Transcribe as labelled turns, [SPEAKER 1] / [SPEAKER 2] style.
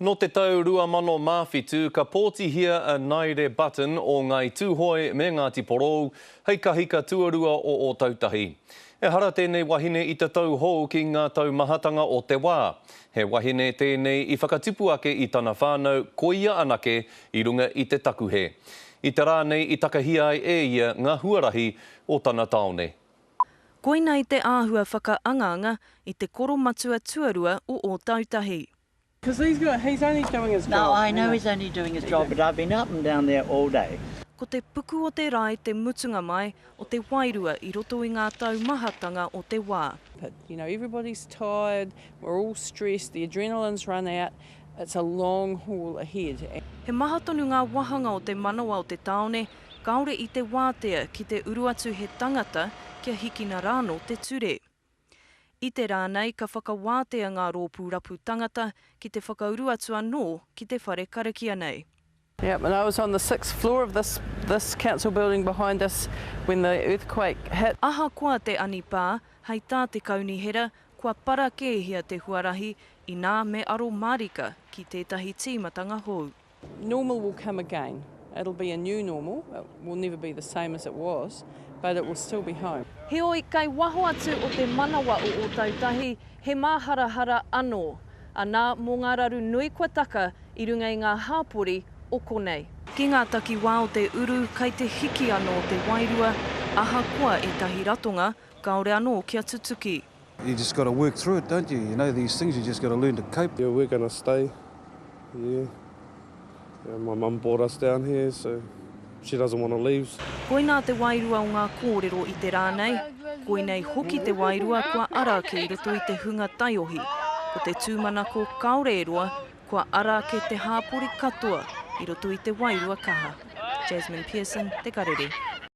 [SPEAKER 1] Nō te tau 2007 ka pōtihia a Naire Button o Ngāi Tūhoe me Ngāti Porou hei kahika tuarua o Ōtautahi. Ehara tēnei wahine i te tauhou ki ngā taumahatanga o te wā. He wahine tēnei i whakatipu ake i tana whānau koia anake i runga i te takuhe. I te rā nei i takahia ai e ia ngā huarahi o tana tāone.
[SPEAKER 2] Koinei te āhua whakaangaanga i te koromatua tuarua o Ōtautahi.
[SPEAKER 3] Cause he's got, he's only doing his job.
[SPEAKER 4] No, I know he's only doing his job, but I've been up and down there all day.
[SPEAKER 2] Ko te puku o te rae te mutunga mai o te wairua i roto i ngā taumahatanga o te wā.
[SPEAKER 3] But, you know, everybody's tired, we're all stressed, the adrenaline's run out, it's a long haul ahead.
[SPEAKER 2] He maha tonu ngā wāhanga o te manawa o te tāone kāore i te wātea ki te uru atu he tangata kia hikina rānō te ture. I te rā nei ka whakawātea ngā rōpū rapu tangata ki te whakauru atu anō ki te whare karakia nei.
[SPEAKER 3] Yep, and I was on the sixth floor of this this council building behind us when the earthquake hit.
[SPEAKER 2] Ahakoa te anipā, hei tā te kaunihera, kua para kēhia te huarahi, inā me aro mārika ki tētahi tīmatanga hou.
[SPEAKER 3] Normal will come again. It'll be a new normal, it will never be the same as it was, but it will still be home.
[SPEAKER 2] Heoi, kei waho atu o te manawa o Ōtautahi, he māharahara anō. Anā, mō ngā raru nui kua taka i runga i ngā hāpori o konei. Ki ngā takiwā o te uru, kei te hiki anō te wairua, ahakoa ētahi ratonga kāore anō kia tutuki.
[SPEAKER 5] You just gotta work through it, don't you? You know these things, you just gotta learn to cope.
[SPEAKER 6] Yeah, we're gonna stay, yeah. Yeah, my mum brought us down here, so she doesn't wanna leave.
[SPEAKER 2] Koinā te wairua o ngā kōrero i te rā nei, koinei hoki te wairua kua ara ake i roto i te hunga taiohi. Ko te tūmanako kāore e roa, kua ara ake te hāpori katoa i roto i te wairua kaha. Jasmine Pearson, Te Karere.